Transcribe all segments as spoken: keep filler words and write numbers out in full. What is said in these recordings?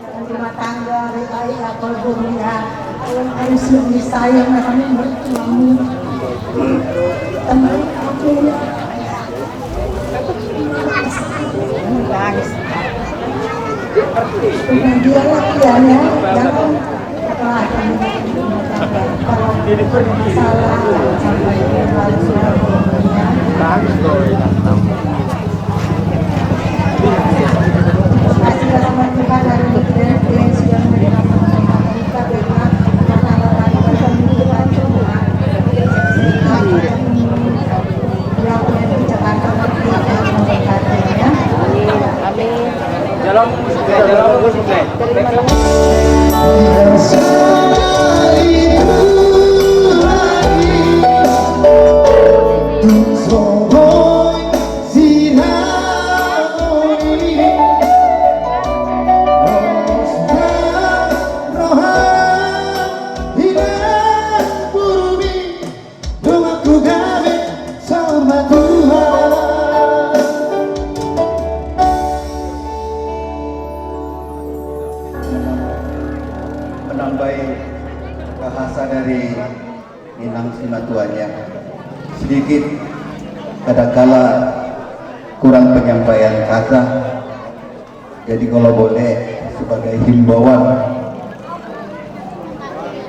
Rumah tangga, baik-baik, apa hubungannya? Kalau harus lebih sayang, namanya mertua. Teman aku. Nangis. Dialah pilihannya, jangan. Donganku gabe saur matua. Menambahi bahasa dari inang simatuanya. Sedikit kadangkala kurang penyampaian kata. Jadi kalau boleh, sebagai himbauan,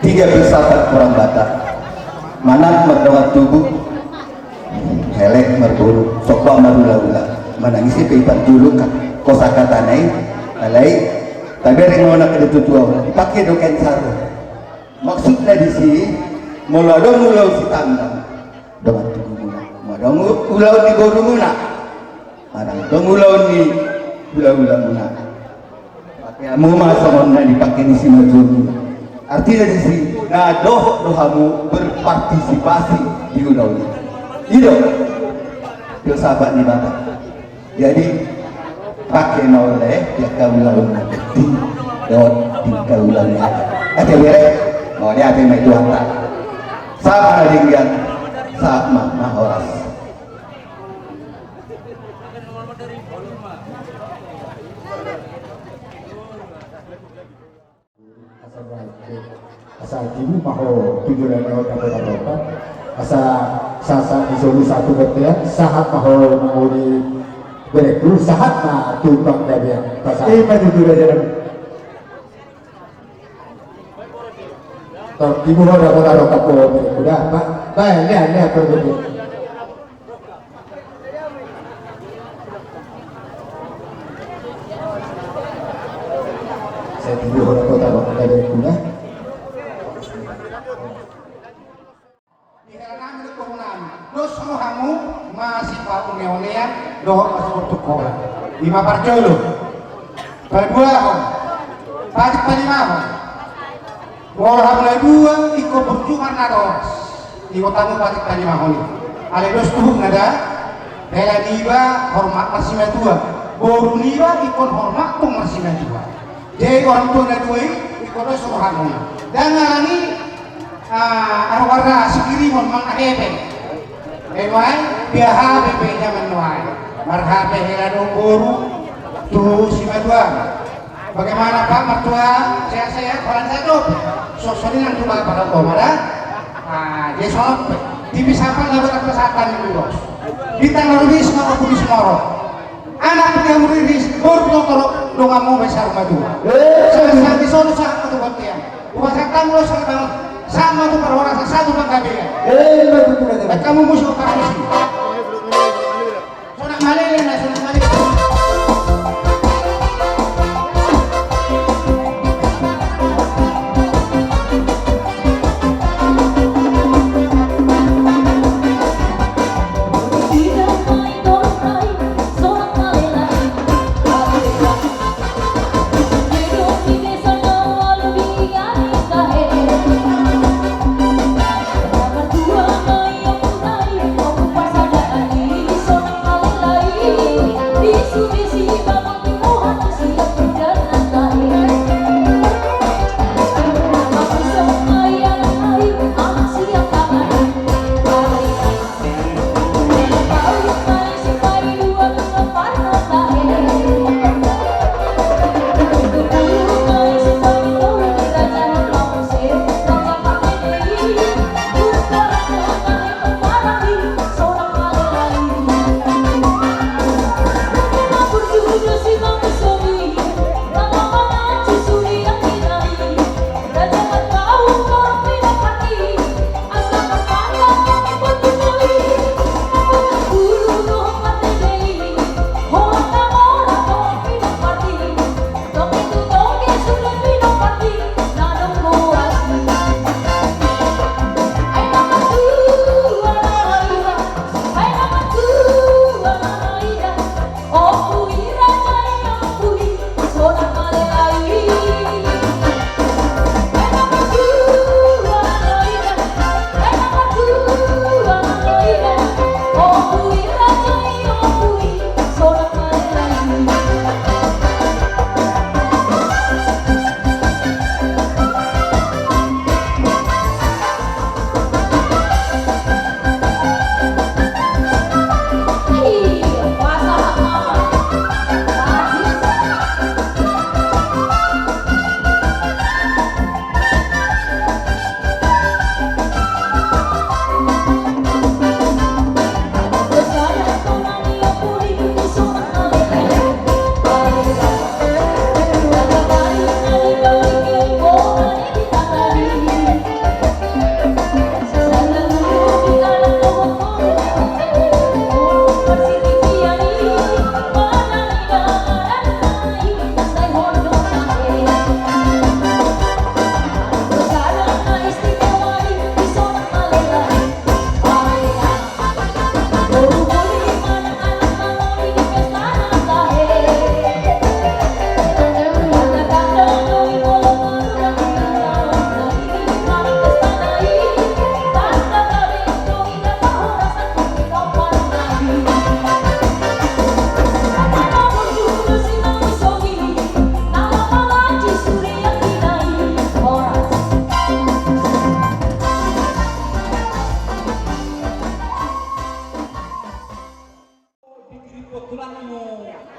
tiga filsafat orang Batak: manat mardongan tubu, elek marboru, sopa marulaula. Manang ise pe i parjolo kosakata na i, alai tabereng ma on angka na tuatua, dipake do kan saru. Maksudna disi, molo adong ulaon sitanggang, dongan tubumuna, molo adong ulaon ni borumuna, manang adong ulaon ni hulahulamuna, pake hamu ma songon na dipake ni simatuamuna. Artina disi, na dohot do hamu berpartisipasi di ulaon i. I do filsafat ni Batak. Jadi pake ma on, eh, di angka ulaon na penting dohot di angka ulaon na, ate bere. Mauliate ma i tu hata. Sahat ma na denggan, sahat ma na horas. Asa tibu ma ho tu joloan ni on, dapotan rokok. Asa sahat ni solu sahat tu bontean, sahat ma ho na uli berengku, sahat ma tu panggabean. Pasahat. Ima tutu raja. Tibu ho, dapotan rokok ho berengku da, Pak. Baik, lihat, lihat berengku. Sai tibu ho, dapotan rokok ho berengku da. Di hela nami dohot boru nami, dos rohamu masipaune-unean dohot masiportungkolan. Ima parjolo. Paduahon, patik palimahon. Molo hamu na dua ingkon burju marnatoras, ingot hamu patik palimahon i. Alai dos tu hukna da, hela niba hormat marsimatua, boru niba ingkon hormat tung marsimatua. Jadi orang tua na dua i ingkon dos rohamuna. Ndang alani, ah, aroara sikirimon mangahepe. Emai biaha be pe jaman nuaeng marhape hela dohot boru tu simatua. Bagaimana Pak Mertua, sehat-sehat? Holan sehat dope. Songon i nang tu Bapak dohot Oma da. Ah, dia songon pe. Tipis hapal na botak pasahat ni ulos. Bintang na rubis na opulis moro. Anak pe na riris, boru pe na torop, donganmu be saur matua. Eh, sahat ni solu sahat ma tu bontean. Hupasahat hamu do sahat ma tu parhorasan, sahat tu panggabean. Eh, ima tutu raja. Baen hamu musik, parmusik. Sonang malele na, sonang malele.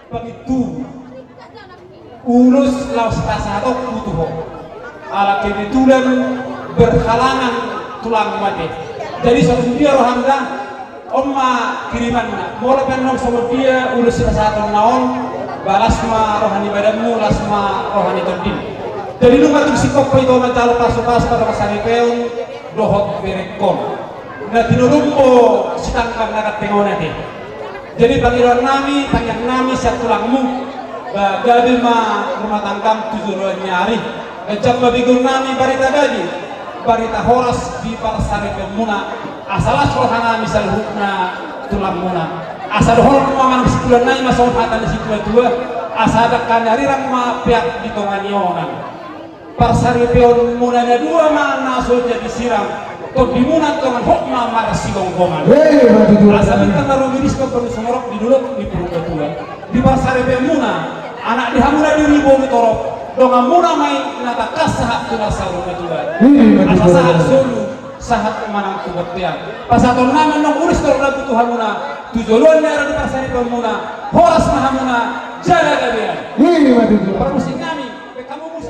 Pangintubu, ulos laos pasahatonku tu ho. Ala kebetulan berhalangan tulangmu ate. Jadi songon dia rohanta, on ma kirimanna. Molo pe annon songon dia ulos sipasahatonna on, ba las ma roha ni badanmu, las ma roha ni tondim. Jadi nunga tung singkop ho ito manjalo pasupasu pada parsaripeon dohot berengkon. Na tinolongmu sitangkang na ganteng on ate. Jadi pangidoan nami, tangiang nami sian tulangmu, ba gabe ma rumah tanggam tu joloan ni ari. Ganjang ma begeon nami barita gabe, barita horas di parsaripeonmuna. Asa las roha nami saluhutna tulangmuna. Asa dohonon ma manang sipulan nai ma songon hata ni situatua, asa dangka ni arirang ma peak di tonga ni onan. Parsaripeonmuna na dua ma na so jadi sirang, tondimuna tongan hot ma marsigomgoman. Hei, ma tutu. Asa bintang na rumiris ma penuh sumorop di dolok ni Purbatua. Di parsaripeonmuna, anak ni hamuna di Ribo ni Torop, donganmuna ma i na tangkas sahat tu na saur matua. Hei, ma tutu. Asa sahat solu, sahat manang tu bontean. Pasahaton nami annon ulos torop tu hamuna, tu joloan ni ari di parsaripeonmuna, horas ma hamuna, jala gabean. Hei, ma tutu. Parmusik nami, pe hamu musik.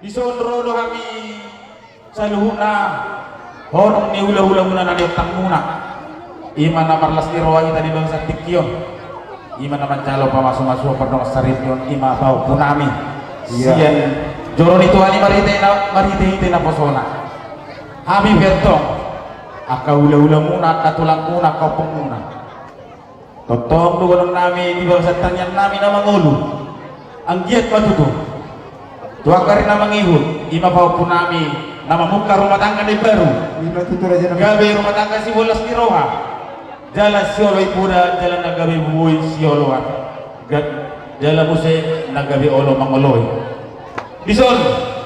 Dison ro do hami saluhutna horong ni hulahulamuna na di ontangmuna. I ma na marlas ni roha hita di bagasan tingki on. I ma na manjalo pamasumasuon pardongansaripeon, i ma pahompunami. Iya. Sian joro ni Tuhan i marhite na, marhitehite naposona. Hami pe antong angka hulahulamuna, angka tulangmuna, angka ompungmuna. Tongtong do dohonon nami di bagasan tangiang nami na mangolu. Anggiat ma tutu tu angka ari na mangihut, i ma pahompu nami na mamungka rumah tangga na imbaru. I ma tutu, raja nami. Gabe rumah tangga sibolas ni roha, jala sioloi poda, jala na gabe boi sioloan, ga-, jala muse na gabe olo mangoloi. Dison,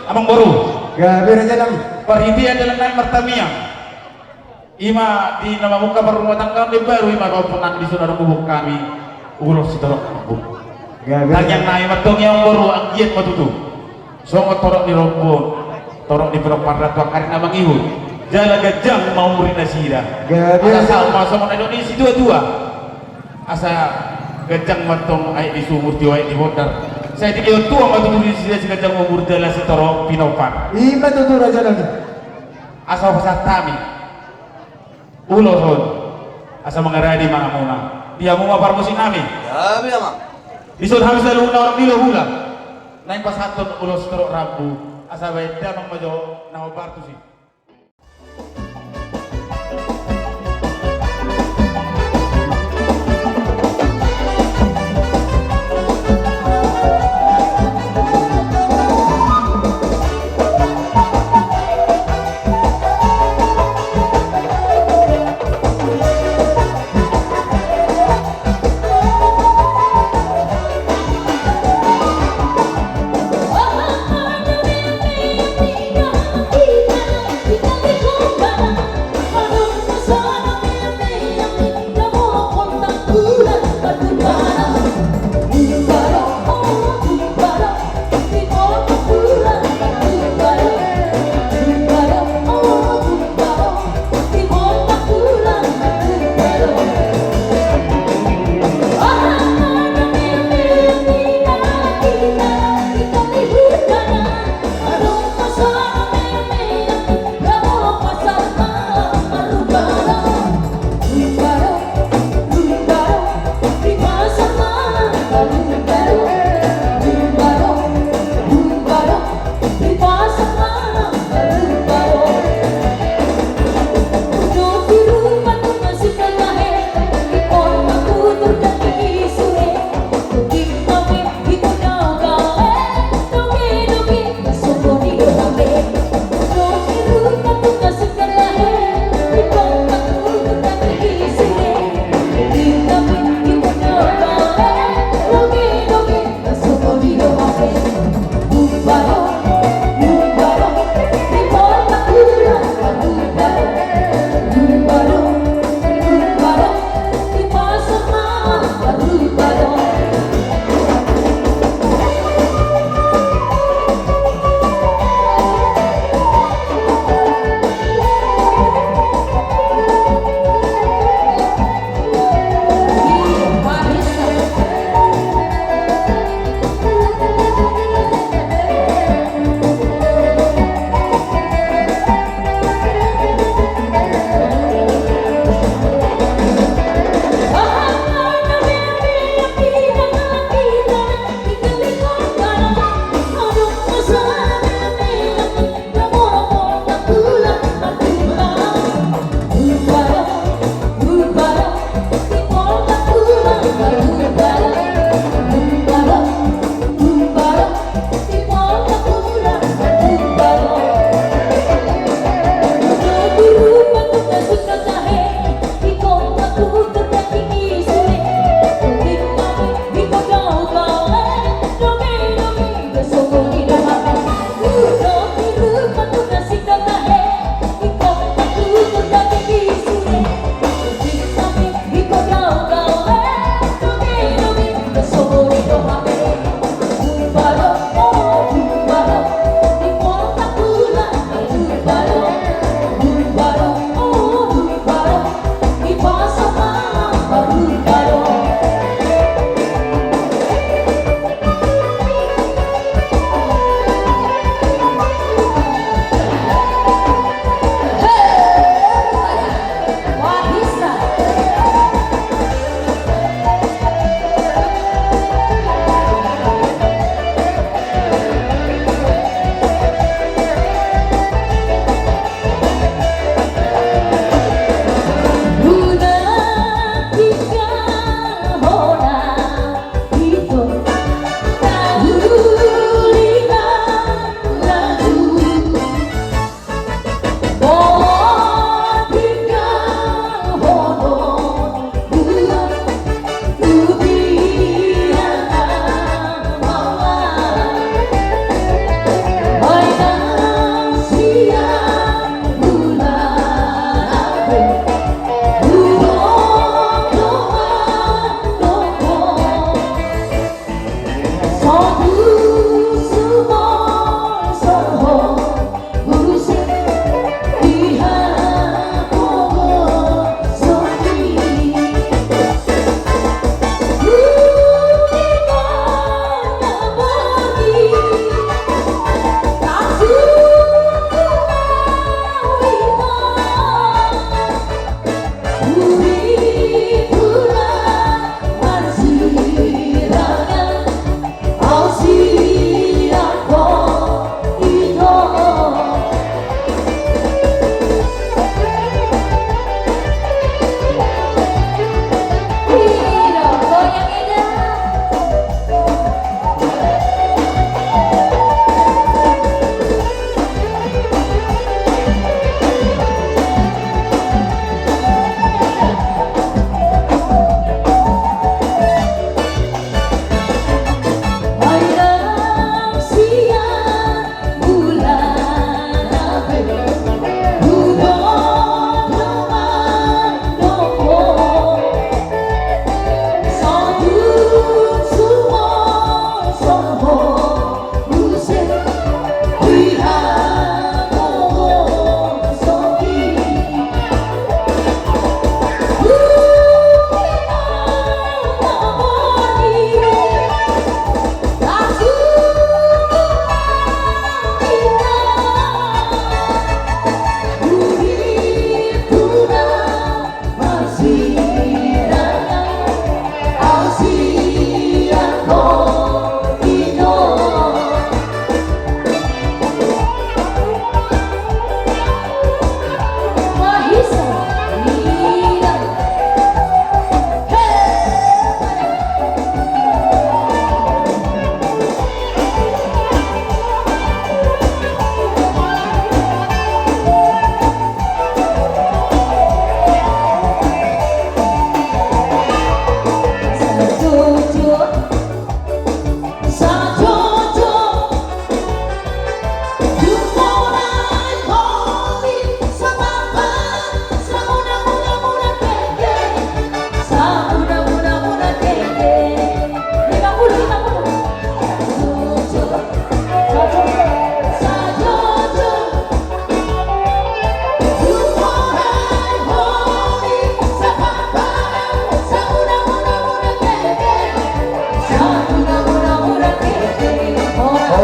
amangboru. Gabe, raja nami. Parhitean dalan nami martangiang. I ma di na mamungka parrumatanggaon na imbaru, i ma pahompu nami, dison adong gubuk hami ulos sitorop rambu. Gabe. Tangiang nami ma antong, amangboru, anggiat ma tutu songon torop ni rambu on, torop ni pinomparna tu angka ari na mangihut, jala ganjang ma umur ni nasida. Gabe. Asa saut ma songon na nidok ni situatua. Asa ganjang ma antong aek di sumur, tio aek di bondar. Sai digeot Tuhan ma tutu di nasida siganjang umur jala sitorop pinompar. I ma tutu, raja nami. Asa hupasahat hami ulos on, asa mangaradi ma hamuna. Di hamu ma parmusik nami. Gabe, amang. Dison hami saluhutna horong ni hulahula naeng pasahathon ulos torop rambu, asa baen damang ma jo na hombar tusi.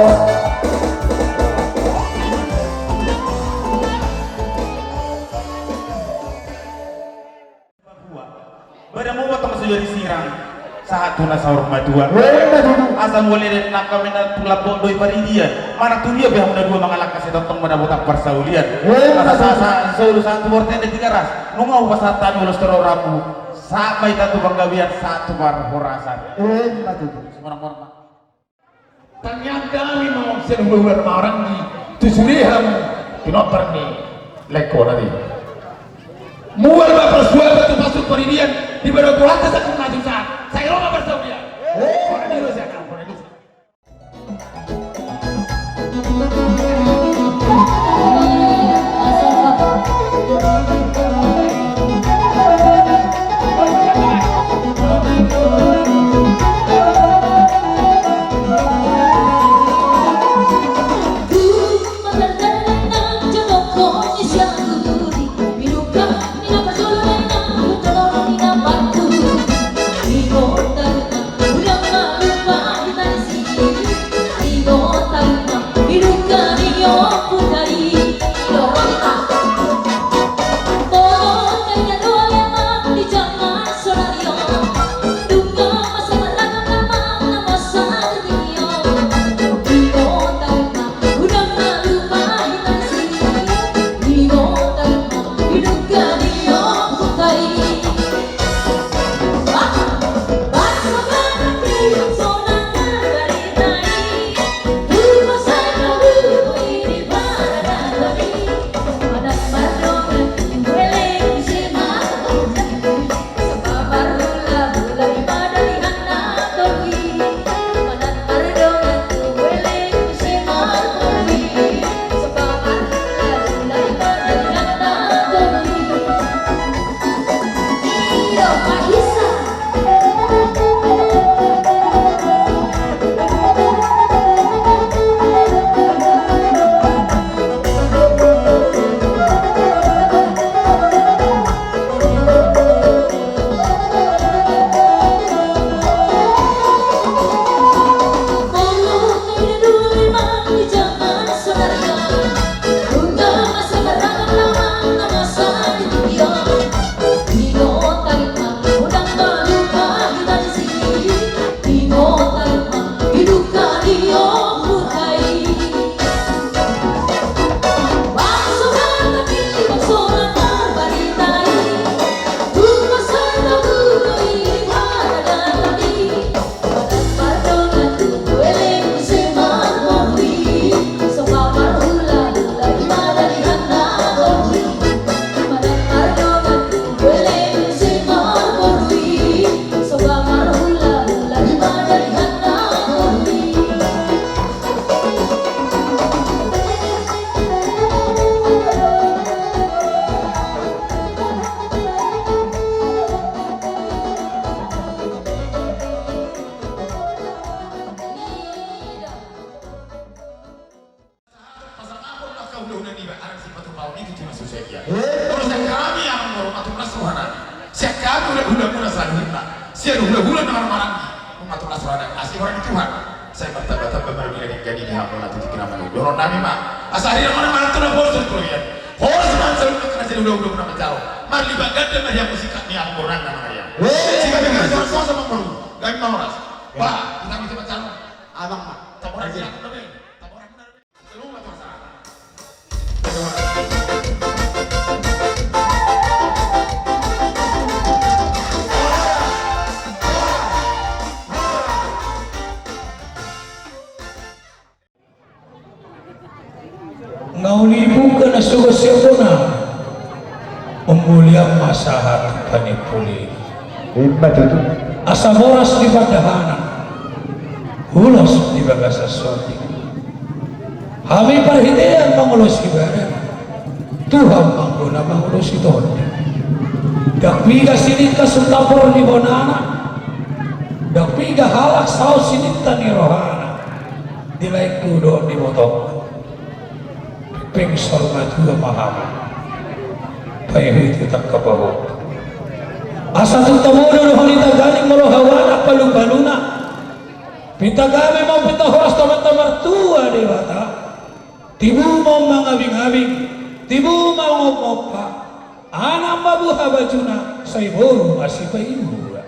Bada molo tong so jadi sirang, sahat tu na saur matua. Asa molo denggan nangkin na tu lambok do i paridian. Manang tu dia pe hamu na dua mangalangka, sai tongtong ma dapotan parsaulian. Asa sahat solu sahat tu bontean di Tigaras. Nunga hupasahat hami ulos tu rohamu. Sahat ma hita tu panggabean, sahat tu parhorasan. Emma tutu. Sumorang-morang ma. Tangiang hami ma sian hulahula na marhaha i, tu sude hamu pinompar ni laengkon i. Mual ma parsuapan tu pasuk paridian, di bada Tuhanta sangkap na susah, sai ro ma parsaulian. Hona ni ro sian hami, hona ni ro. Pasahat ma hamu angka hulahula niba, arang sipatupaon i tu jolma so sadia. Molo sian hami amang boru, ma tung las rohanami. Sian hami hulahula muna saluhutna, sian hulahula na marhaha i, ma tung las rohanami. Asi roha ni Tuhan, sai martambatamba ma denggan ni hamuna tu tingki na mangolu. Dohononnami ma, asa hira ma na manang tu na poso tu roian. Horas ma saluhutna angka na sian hulahula muna manjalo. Marlipat ganda ma di hamu singkat ni amang boru nang na mangarian. Singkat ni amang boru, horas ma amang boru. Gabe ma horas. Bah, hita ma ise manjalo. Abang ma. Taboran di amang boru. Taboran muna. Nga uli buka na sogot sian bona. Ummulian ma sahat tu panimpuli. Ima tutu. Asa boras di pandahanan, ulos di bagasan sotik. Hami parhitean mangulosi badan, Tuhan ma anggo na mangulosi tondi. Ndang piga sininta sutampor ni bonana, ndang piga halak saut sininta ni rohana. Di laengku dohot di ibotongku. Pengpeng saur matua ma hamu. Paihutihut angka pahompu. Asa tung tabodo do hami taganing molo hau anak palumpaluna. Pinta gabe ma, pinta horas tu amanta martua Debata, tibu ma on mangabingabing, tibu ma on mompa, anak ma buha bajuna, sai boru ma sipaihura.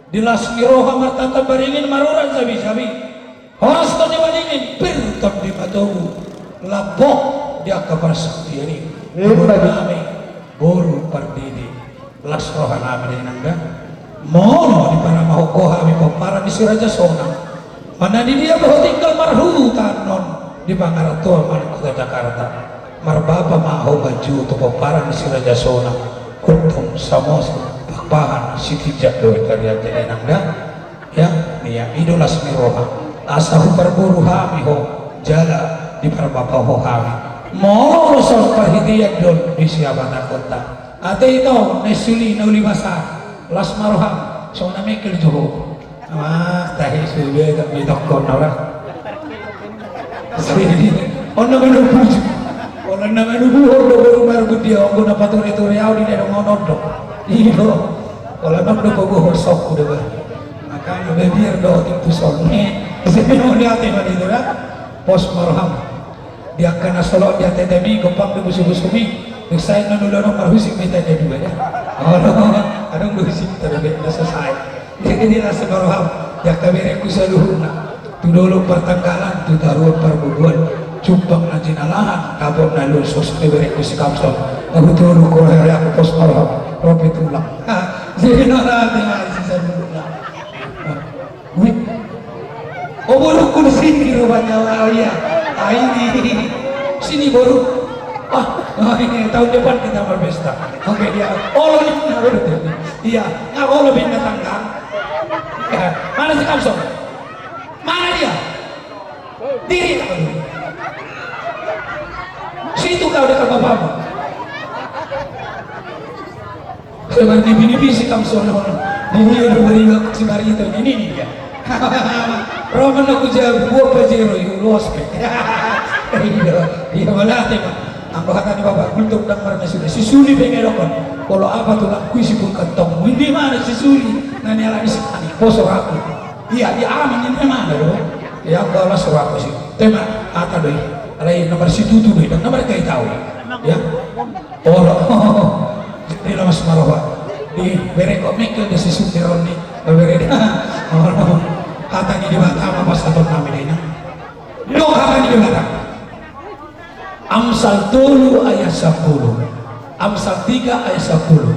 Di las ni roha martata baringin marurat jabijabi. Horas tondi madingin, pir tondi matogu. Lambok di angka parsaktian i. Boru nami, boru pardidi. Las roha nami da inang da. Molo diparamahon ho hami pomparan ni Si Raja Sonang. Manang di dia pe ho tinggal marhuta annon di pangarantoan manang kota Jakarta. Marbapa ma ho manjou tu pomparan ni Si Raja Sonang. Gultom, Samosir, Pakpahan, Sitinjak dohot Pariangan da inang da. Ya, ia i do las ni roha. Asa huparboru hami ho, jala diparbapa ho hami. Molo ro son parhitean do on di siapa takota. Ate ito, na suli, na uli basa. Las ma roham, songon na mengkel jo ho. Ah, tahe sude tak mitokon ora. On na manubu. Olo na manubu, on do baru baru dia, on do na patore-tore au di daerah on do. Iyo. Olo na on do baru hor sok udah bah. Makanya bebiar do itu sonne. Jadi mau lihat mana itu dah. Pos marham. Di angka na solot di atetemi, gompang di busubusumi, diksain na nulorong marhusik ma hita na dua ya. Olo, adong do husik ta dope na sasai. Jadi dia rasa marham, di angka berengku saluhutna. Tu dolok partanggalan, tu taruan parboboan, jumpang na jinalahan, dapot na luhut, sos ni berengku si Kamson. Aku tu dolok ko hereak pos marham, rope tulang. Jadi nora hati masih saluhutna. Wih. Oh, borungku di sini rupanya, oh iya. Ah, ini. Sini, boru. Ah, oh, ini tahun depan kita berpesta. Oke, ya. Olo ni, iya. Nggak olo binatang, kan? Ya. Mana si Kamson? Mana dia? Diri kau dulu. Situ kau dekat bapakmu. Seperti bini bisi kam sono. Di dia do bari aku si Marito ini, ini dia. Roman aku jawab, gua Pajero, yuk, los, pe. Iya, iya, malah, tema. Anggo hata ni bapak, gultom dang marna sudah. Si Suli pe ngelokon. Kalau apa tulang kui si pun kentong. Ini mana si Suli? Nani ala di sini. Poso aku. Iya, iya, aman ini mana do? Iya, aku alas rohakku si. Tema, hata do i. Alai nomor situtu do i, dan nomor kai tahu. Ya. Olo. Jadi lamas maroha. Di bere kok mikir di si Sukiron ni. Bere. Olo. Hata ni Debata ma pasahaton nami da inang. Didok hata ni Debata. Amsal tolu ayat sapuluh. Amsal tiga ayat sapuluh.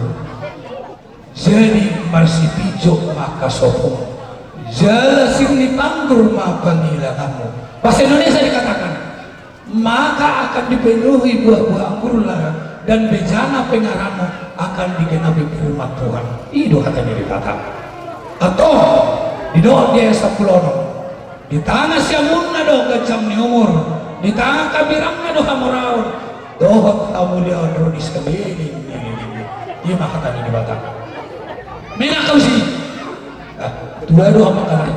Jadi marsipinjot ma hasopohon, jala sirnip anggur ma pangilanganmu. Bahasa Indonesia dikatakan, maka akan dipenuhi buah-buah anggurmu, dan bejana pengaranmu akan digenapi firman Tuhan. I do hata ni Debata. Antong, didok di ayat sampulu onom. Di tanga siamunna do ganjang ni umur, di tanga hambirangna do hamoraon, dohot hamuliaon ro di saleleng ni lelengmu. I ma hata ni Debata. Menak kau si. Ah, tua do amang kami.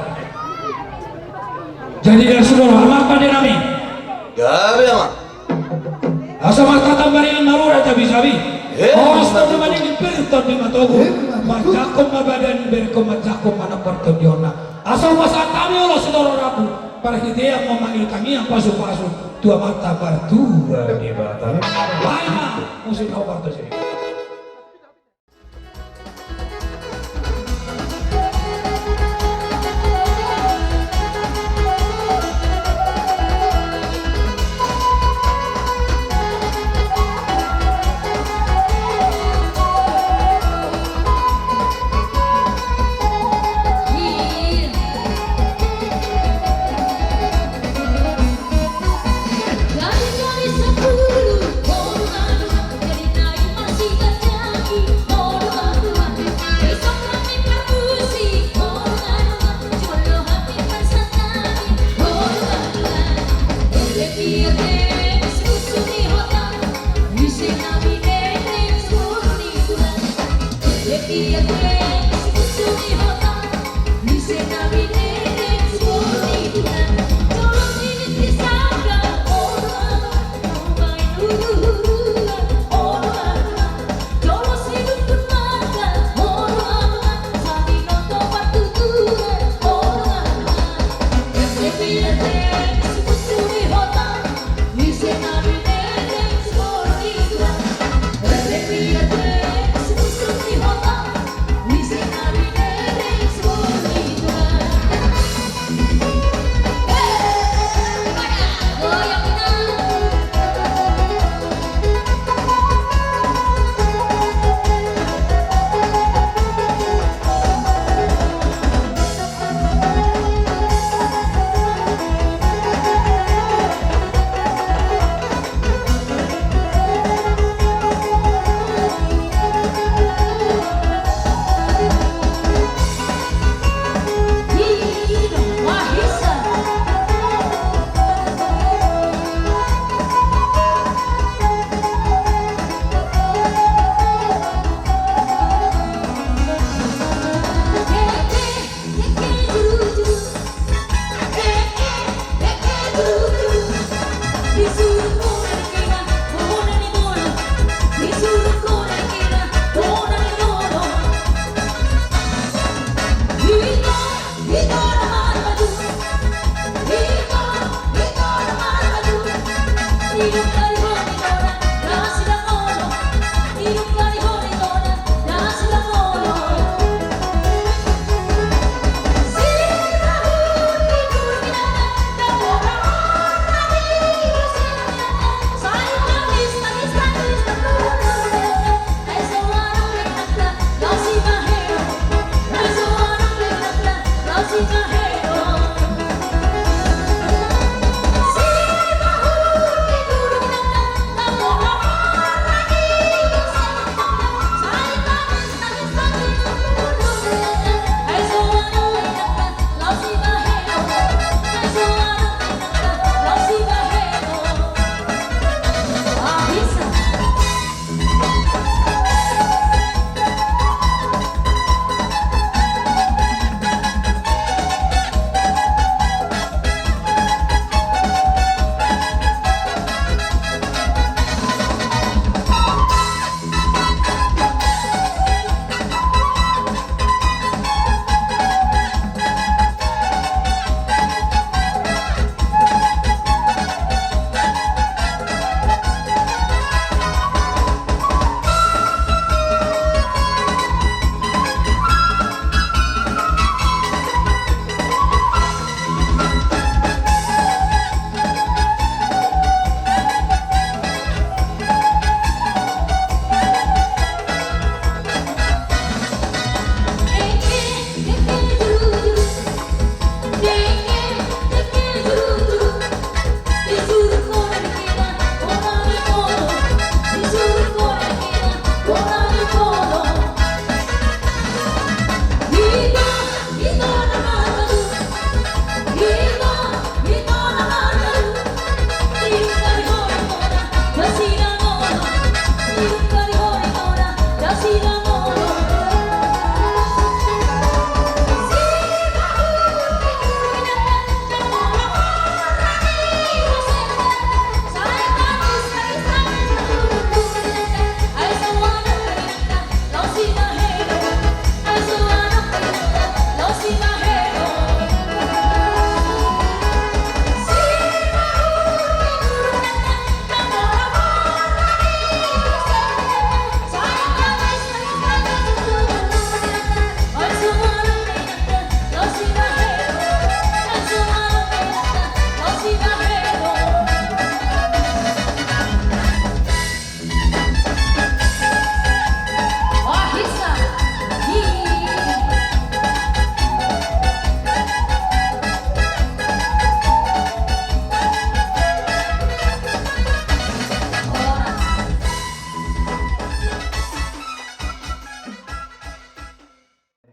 Jadi dari sudah amang pande nami. Gabe amang. Asa martata baringan marurat jabijabi. Eh, horas ma tu madingin, pir tondi ma togu. Eh, ma togu. Manjangkon ma badan, berengkon manjangkon ma na partondionna. Asa hupasahat hami olo sidoro rambu. Parhitean ma mangido tangiang pasupasu tu Amanta Martua Debata. Baen ma musik na hupartos i.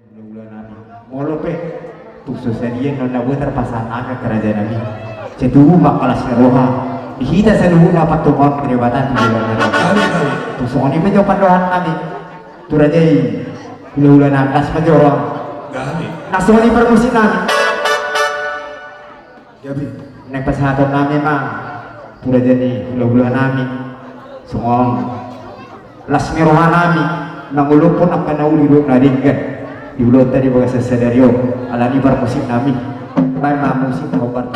Hulahula nami. Molo pe tung so sadia annon na boi tarpasahat nami angka raja nami, sai tubu ma las ni roha di hita saluhutna, pantomuan ni Debata tu hulahula nami. Tung songon i pe jo pandohan nami tu raja i, hulahula nami, las ma jo roha. Nang songon i parmusik nami. Gabe. Naeng pasahaton nami ma tu raja ni hulahula nami songon las ni roha nami, mangolophon angka na uli dohot na denggan di ulaonta di bagasan sadari on. Alani parmusik nami, baen ma musik na hombar.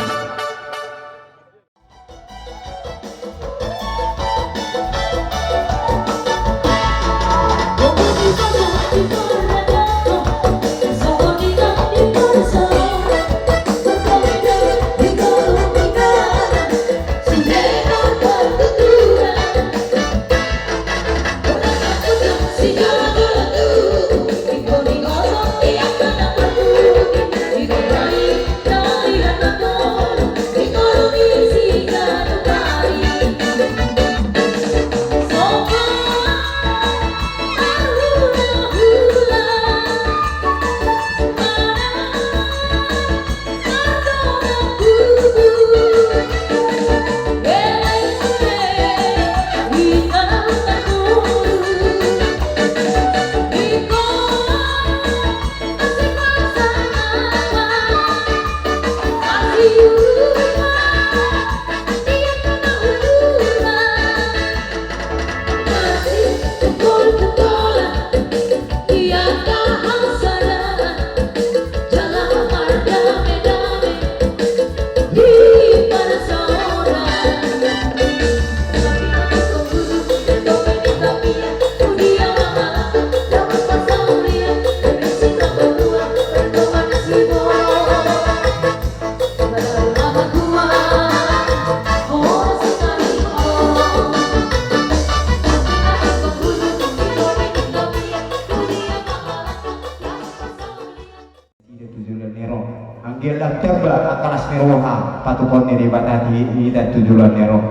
roha patupaon ni Debata di hita tu joloan ni ari on.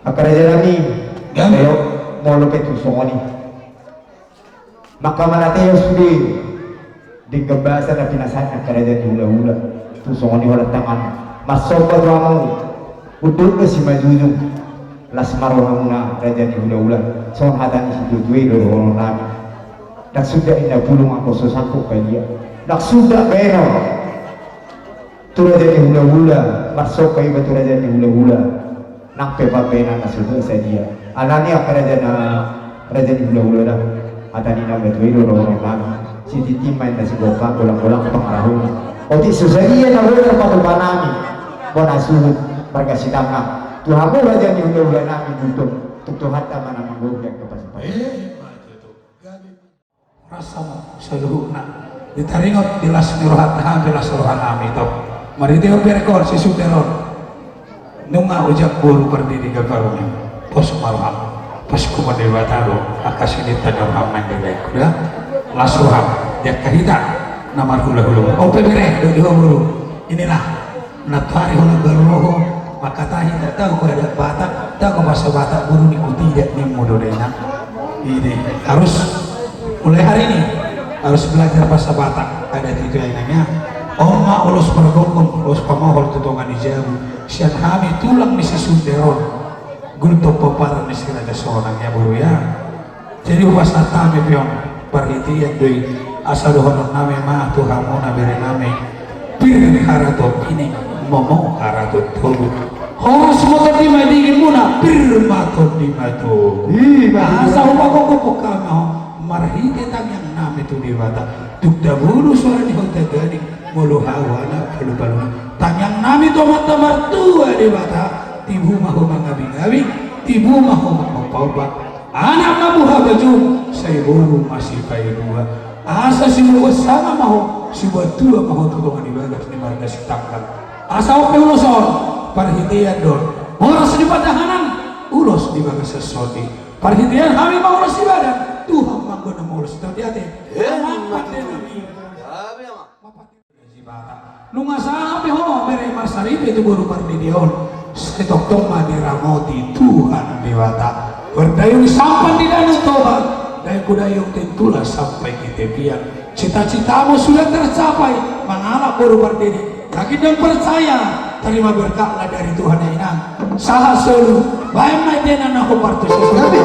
Angka raja nami, gabe, molo pe tung songon i. Mangkamatehon sude denggan basa na pinasahat ni angka raja ni hulahula. Tung songon i holan tangan. Marsomba tu hamu. Unduk na simanjujung. Las ma rohamuna raja ni hulahula. Songon hata ni situatua i do dohonon nami. Ndang suda ninna bulung anggo so sangkut balian. Ndang suda bahenon tu raja ni hulahula, marsomba iba tu raja ni hulahula. Nang pe pambahenan na so sadia. Alani angka raja na, raja ni hulahula da. Hata ni na matua i do dohonon nami. Sititi ma inna sigompa, golang-golang pangarahutna. Otik so sadia na boi marpatupa nami. Bona suhut marga Sitanggang. Tu hamu raja ni hulahula nami, butung. Tung Tuhanta ma na manggohi angka pasupasu. Rasa ma saluhutna. Ditaringot di las ni rohanta, hami las roha nami tong. Marhite on berek on, si sunder on. Nunga ujak boru pardidi gabarung. Pos ma roham. Pos kumon Debata do. Angka sininta ni roham nang di baik kuda. Las roham. Diangka hita. Na marhulahula. Ope bere, do di ho boru. Inilah. Na tuari holan baru roho, mangkatai, ndang tahu ko adat Batak, tahu ko bahasa Batak, boru ni kutidak nimmu do dainang. Ini harus mulai hari ini harus belajar bahasa Batak, adat itu ya inang ya. On ma ulos pargomgom, ulos pamohol tu tonga ni jabu, sian hami tulang ni si sunder on, gultom pomparan ni si Raja Sonang ya boru ya. Jadi hupasahat hami pe on, parhitean do i, asa dohonon nami ma tu hamuna bere nami. Pir harato pining, momo harato togu. Horas ma tondi ma diginmuna, pir ma tondi ma togu. Asa hupagogo hami on, marhite tangiang nami tu Debata. Tung tabolu suara ni hau taganing, molo hau anak palu-palu. Tangiang nami tu Amanta Martua Debata, tibu ma ho mangabing-abing, tibu ma ho mangompa-ompa. Anak ma buha bajung, sai boru ma sipaidua. Asa siboan sanga ma ho, siboan tua ma ho tu tonga ni bagas ni marga Sitanggang. Asa on pe ulos on, parhitean do on. Horas di pandahanan, ulos di bagasan sondi. Parhitean hami ma ulos di badan, Tuhan ma anggo na maulos di ate. Emma tutu. Nunga sahat pe ho bere marsaripe tu boru pardidi on. Sai tongtong ma diramoti Tuhan Debata. Mardayung sampan di Danau Toba, dayung tu dayung Tintula sampai di tepian. Cita-citamu sudah tercapai, mangalap boru pardidi. Yakin dan percaya, terima berkatlah dari Tuhan ya inang. Sahat solu, baen ma i tena na hombar tu sesolu.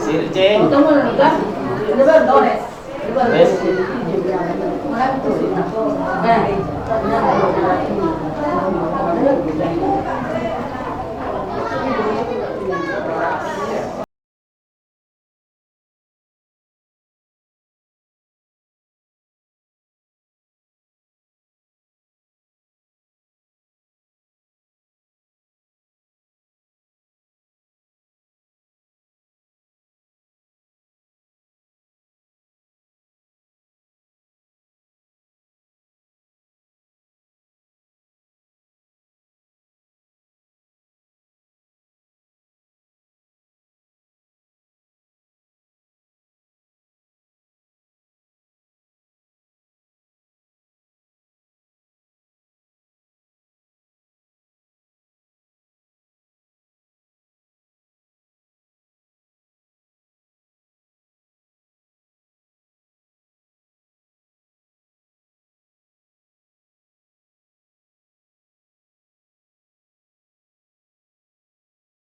Sirje.